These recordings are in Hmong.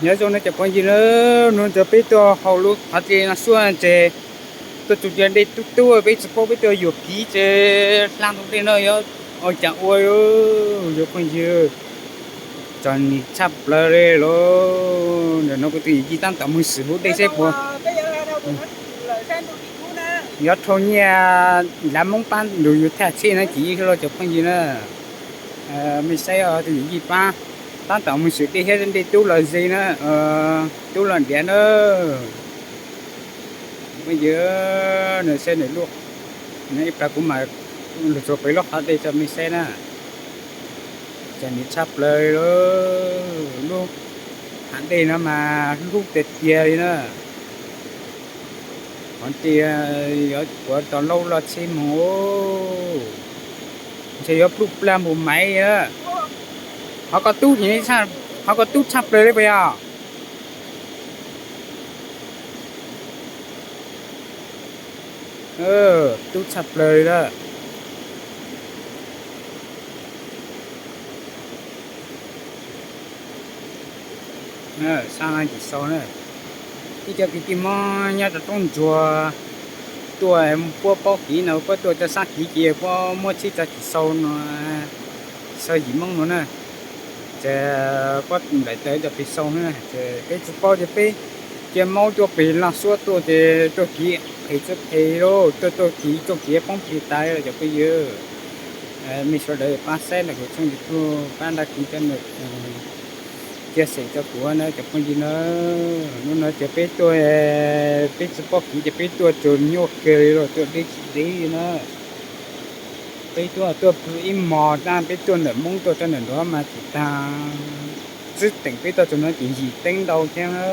Nyob zoo no cov phooj ywg na, hnub no peb tuaj hauv lub qhov dej no xwb ces tuaj txog ntawm dej tub tub peb tsis paub peb tuaj yuam kev ces hla ntoo dej no yuav ua cas ua, cov phooj ywg. Txom nyem tshaj plaws li lauj. Ntawm no kuv tus yawm yij tab tom mus xwm hauv dej seb puas, yuav rhau nyiaj lav Hmoob pab nrug yus thaj tsheb no ces los cov phooj ywg na. Mej saib tus yawm yij pab tab tom mus xwm dej thiab dej tub los ze na, tub los diav na. Phooj ywg, nws saib nws lub, ib pliag kuv mam lug txug pem lub qhov dej rau mej saib na. Txom nyem tshaj plaws li lauj. Lub hav dej no mas hlub tiag tiag li na. Qhov dej yuav puav tau laub loj txhij moog, ntshe yuav pluj plag npaum maiv na. Qhov ko tub, qhov ko tub tshaj plaws li puas yog? Tub tshaj plaws li lawm. Sab no ces sau na, ib cov kwv tij Hmoob nyob rau roob ntsuag tuaj, puab paub kev no puab tuaj cov sab kev ces puab muab tsheb tso ces sau no, sau yim Hmoob no na. Ces puab nplaim tau cov pes sau na, ces peb tsis paub ces peb cia Hmoob tuaj pem laj suab tuaj ces tuaj kev phem tsis phem lauj, tuaj tuaj kev txoj kev poob plig tas li cov phooj ywg. Mej sawv daws pab saib ntawm kuv tshooj YouTube, pab đăng ký cho nws, chia sẻ cho kuv na cov phooj ywg na. Hnub no ces peb tuaj, peb tsis paub kev ces peb tuaj tsaus nyuaj kawg li los tuaj deb tsis deb li na. Peb tuaj, tuaj pw ib hmos tag peb tuaj ntawm Hmoob tuaj txog ntawm nraud mas tsis tag, txij teem peb tuaj txog no ces yim teev ntau thiab na.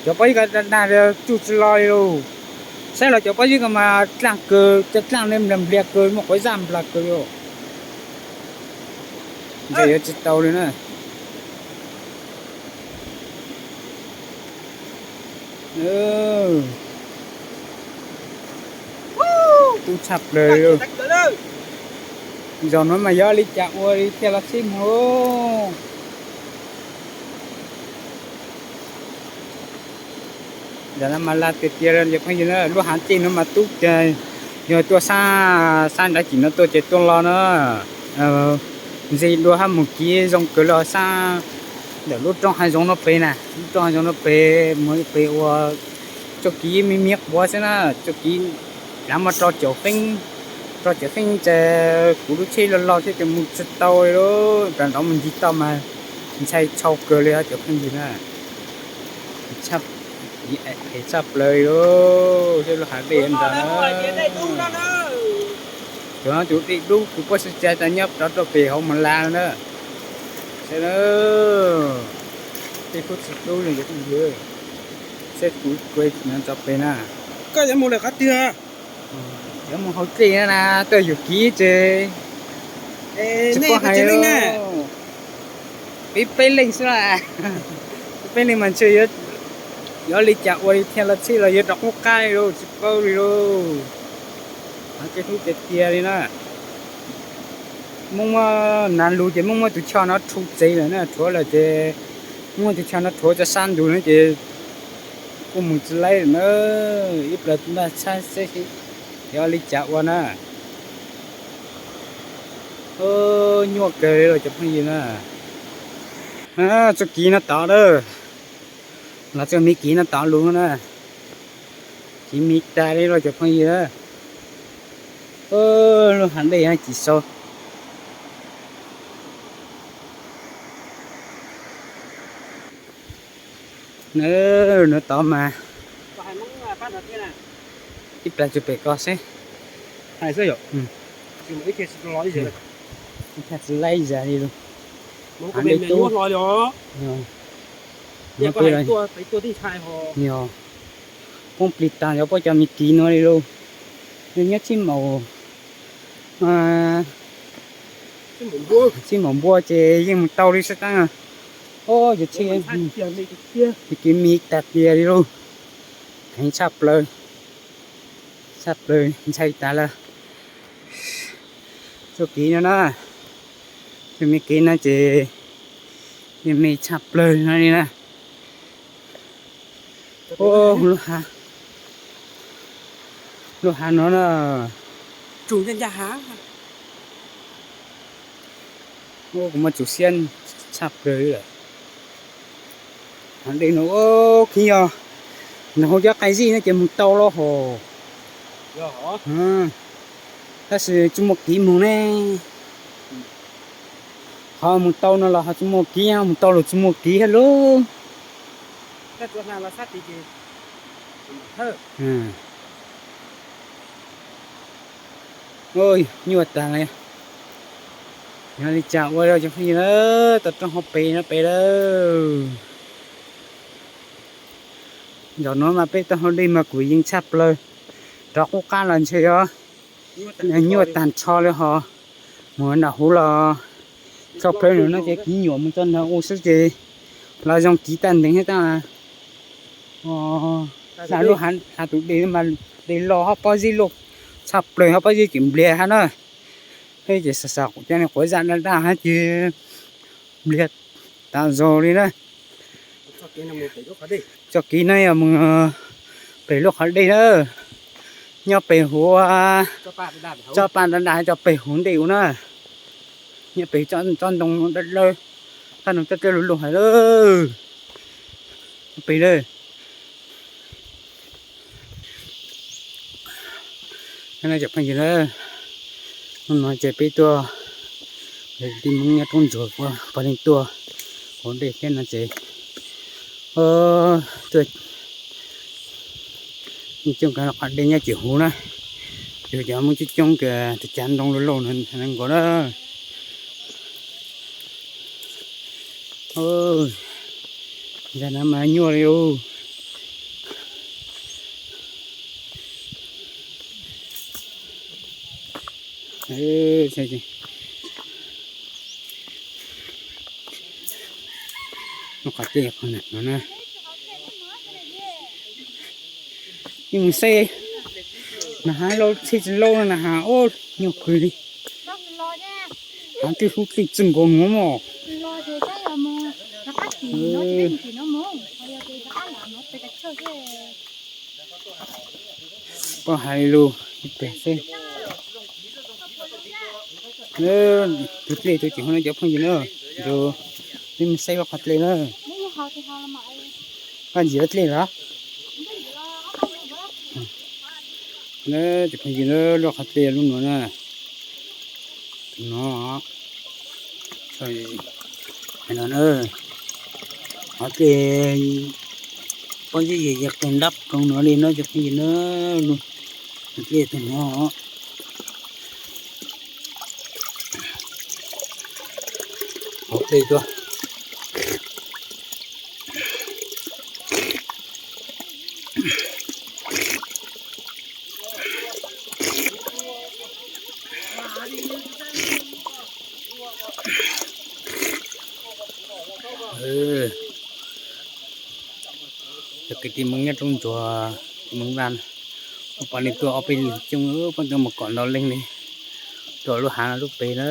Cov pob zeb ko dag tsuj tsis lo li lauj. Saib los cov pob zeb ko mas dlaaj kawg, cov dlaaj ne nplas nplias kawg, muaj quav zaj nplas kawg li. Ntshai yuav tsis tau li na. Tub tshaj plaws li. Zaum no mas yuav li cas ua li thiaj los txhij moog. Zaum no mas lag tiag tiag li cov phooj ywg na, lub hav dej no mas tub tiag. Yog tuaj sab, sab nrad cim no tuaj ces tuaj los na, ntse dua hab mus kev zoo kawg li sab ntawm lub roob hav zoov no pem na, lub roob hav zoov no pem mus pem ua txoj kev me me quav xwb na, txoj kev lav muaj rau caum feeb, rau caum feeb ces kuv lub tsheb loj loj thiab ces mus tsis tau li lauj, nram nraud mus ncig toj mas ntshai tshau kawg li cov phooj ywg na. Phem tshaj plaws li lauj, thiab lub hav dej nrad na. Cov no tus dej dub kuv puab sib tsa tas nyob rov rau pem hauv Mas Las na. Saib na, dej kuj tsis dub li cov phooj ywg. Saib kuv, kuv no tso pem na. Koj yuav mus lawm qhov twg? Yuav mus hauv dej na, tuaj yuam kev ces tsis paub hais li. Peb peb leej xwb na, peb peb leej mas ntshe yuav li cas ua li thiaj los txhij los yuav rov qub qab li lauj, tsis paub li lauj. Kev hlub tiag tiag li na. Hmoob muab, nav lug ces Hmoob muab tus choj no rhuav txev lawm na, rhuav lawm ces Hmoob muab tus choj no rhuav cov sab ntug no ces kuj mus tsis laib lawm na. Ib plaws npaj tshab seb yuav li cas ua na. Nyuaj kawg li los cov phooj ywg na. Txoj kev no tod lawm, los txoj me kev no tod lug na. Kev me tas li los cov phooj ywg. Lub hav dej no ces sau na, no tod mas ib plag tsis pem ko seb. Ib tag tsis laib zas li lauj. Hav dej tub. Yog, poob plig tas yog puab cov me kev no li lauj. Nyob txhij maum, txhij maum npua ces yeej mus tau li sab taab. Ob, yog txhij, kev me tag tiag li lauj. Heev tshaj plaws, tshaj plaws ntshai tas lawm. Txoj kev no na, Me kev no ces me tshaj plaws no li na. Lub hav, lub hav no na. Kuv muaj txuj siab tshaj plaws lawm. Hav dej no khib yog nws hauv cov qai zij no ces mus tau los hos, tab sis tsis muaj kev mus ne. Qhov mus tau no los ho tsis muaj kev, mus tau los tsis muaj kev thiab lauj. Nyuaj tag li. Yog li cas ua rau cov phooj ywg na, tau rau hauv pes no pes lawm. Zaum no mas peb taug hauv dej mas kuv yeej tshaj plaws, rov qub qab los ntshe yuav nyuaj tag nrho li hos. Mus nram huv los txog plawv no ces kiv nyuam mus txog nram u xwb ces los zoo kiv tag ntev thiab tab. Lub hav tus dej mas dej los hauv pob zeb loj tshaj plaws, hauv pob zeb ces npliag hab na. Peb ces xav xav cov niag quav zaj daj daj hab ces npliag tas zog li na. Txoj kev no yog mus pem lub qhov dej na, nyob pem huv, tsob pa daj daj cov pem huv ntej u na, nyob pem tsob ntoo dawb dawb, tsob ntoo dawb dawb luj luj hais lawm, pem lawm. Cov phooj ywg na, hnub no ces peb tuaj, kwv tij Hmoob nyob roob ntsuag puav leej tuaj hauv dej thiab no ces tuaj coob kawg qhov dej nyob cem huv na, yog cov Hmoob coob coob kawg tus cav ntoo lauj lauj no nkaus na. Ntawm no mas nyuaj li lauj. Lub qhov dlej qhov na, yeej mus saib na has lauj, txhij tsis lauj na has, nyuaj kawg li. Hav twb hlub dlej txwj nkaus nuav mog. Poj hais li lus pem xwb. Tus dlej tus cem huv no cov phooj ywg na, yog peb mus saib lub qhov dlej na. Koj ntsia dlej los? Cov phooj ywg na, lub qhov dlej lub nuav na. No, no, qhov dlej pob zeb yog yog qeeg dab qeeg nuav li na cov phooj ywg na, lub dlej tug nuav. Hauv dlej tuaj. Cov kwv tij Hmoob nyob roob ntsuag, Hmoob Vaj, poj niam tuaj ob peb leeg coob, poj tuaj mus kom ntau leej li, tuaj lub hav no lub pem na,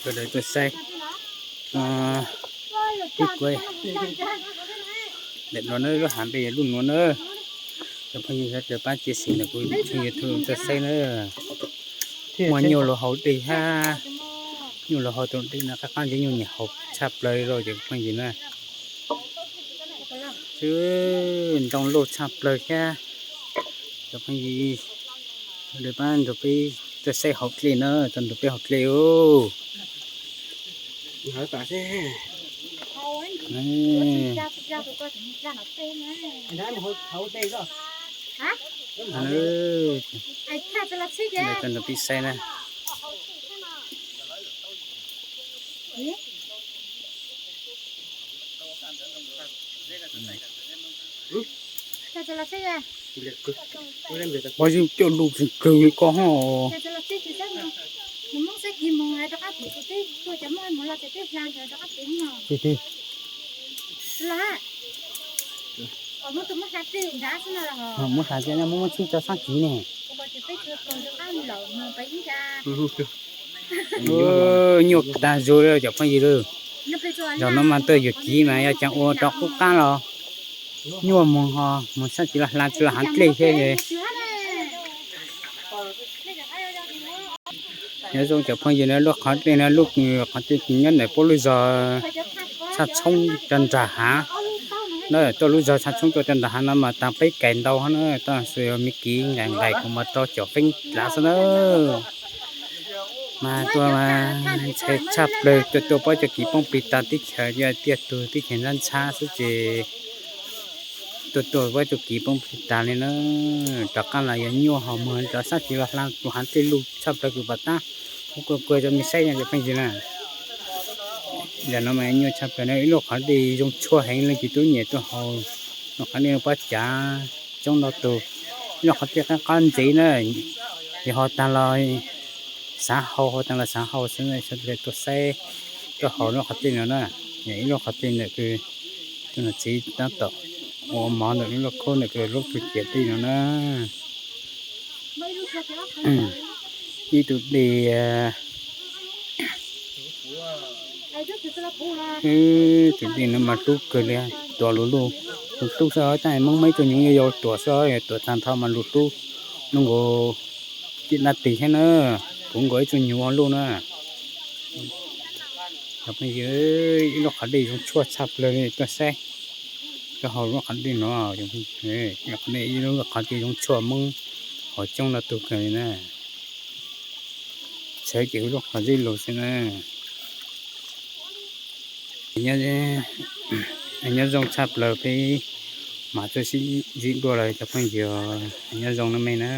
sawv daws tuaj saib. Ib kuv ntawm no na, lub hav dej yog lub nuav na. Cov phooj ywg sawv daws pab chia sẻ ntawm kuv tshooj YouTube tuaj saib na. Muaj nyuj los haus dej hab, nyuj los haus tus dej no qab qab ntsia nyuj nyam haus tshaj plaws li lauj cov phooj ywg na. Xwb ntoo loj tshaj plaws thiab. Cov phooj ywg, sawv daws pab nrog peb tuaj saib hauv dlej na, tuaj nrog peb hauv dlej os. Tuaj nrog peb saib na. Pov yeej coj lus kawg li koj ho. Muab hla tias muab muab tshij tso sab kiv ne. Nyuaj tag zog li cov phooj ywg. Zaum no mas tuaj yuam kev mas yog caag ua rov qub qab los nyuaj moog ho moog sab tsis los hla tsis los hav dlej thiab. Nyob zoo cov phooj ywg na, lub qhov dlej no lub qhov dlej nyob ntawm puab lub zog Tshaj Tshoob rau nram hav na. Tuaj lub zog Tshaj Tshoob tuaj rau nram hav no mas taag peb kais ntau hab na, tab sis me kev nqaim nqaim kuv mas rau cov feeb dlav xwb na. Mas tuaj mas ntshai tshaj plawg, tuaj tuaj pab cov kev poob plig tas teb chaws, yog tiaj tug teb chaws ntxhab ntxhab xwb ces tuaj tuaj pab cov kev poob plig tas li na. Rov qab los yog nyuaj ho moog rov sab tsis los hla, tus hav dlej lug tshaj plawg kws pom tab kuv kuag kuag rau mej saib cov phooj ywg na. Yam no mas nyuaj tshaj plawg na, ib lub qhov dlej zoo tshuaj heev, leej twg tub nyiam tuaj haus lub qhov dlej no pab cav coob ntau tug. Ib lub qhov dlej qab qab ntsev na, yog ho taag los xaav haus, ho taag los xaav haus xwb, sawv daws tuaj saib, tuaj haus lub qhov dlej no na. Yog ib lub qhov dlej ntawm kws tus nam txiv tab tom ua mov ntawm lub lauj kaub ntawm kws lub tug ciam dlej no na. Ib tug dlej, tus dlej no mas hlub kawg li, tuam lug lug, lug hlub xwb, tab meej meej ib tug nyuv yuav yau tuam xwb, tuam taag nrho mas lug hlub, lug nkaus cim dab tig thiab na, puv nkaus ib tug nyuv lug na. Ib lub qhov dlej zoo tshuaj tshaj plawg li, tuaj saib, tuaj haus lub qhov dlej no, ib lub qhov dlej zoo tshuaj Moob haus coob ntau tug kawg li na. Tshawb ces ib lub qhov dlej lug xwb na. Nyob zoo tshaj plawg peb mas tuaj sib ntsib dua lawm cov phooj ywg, nyob zoo na mej na.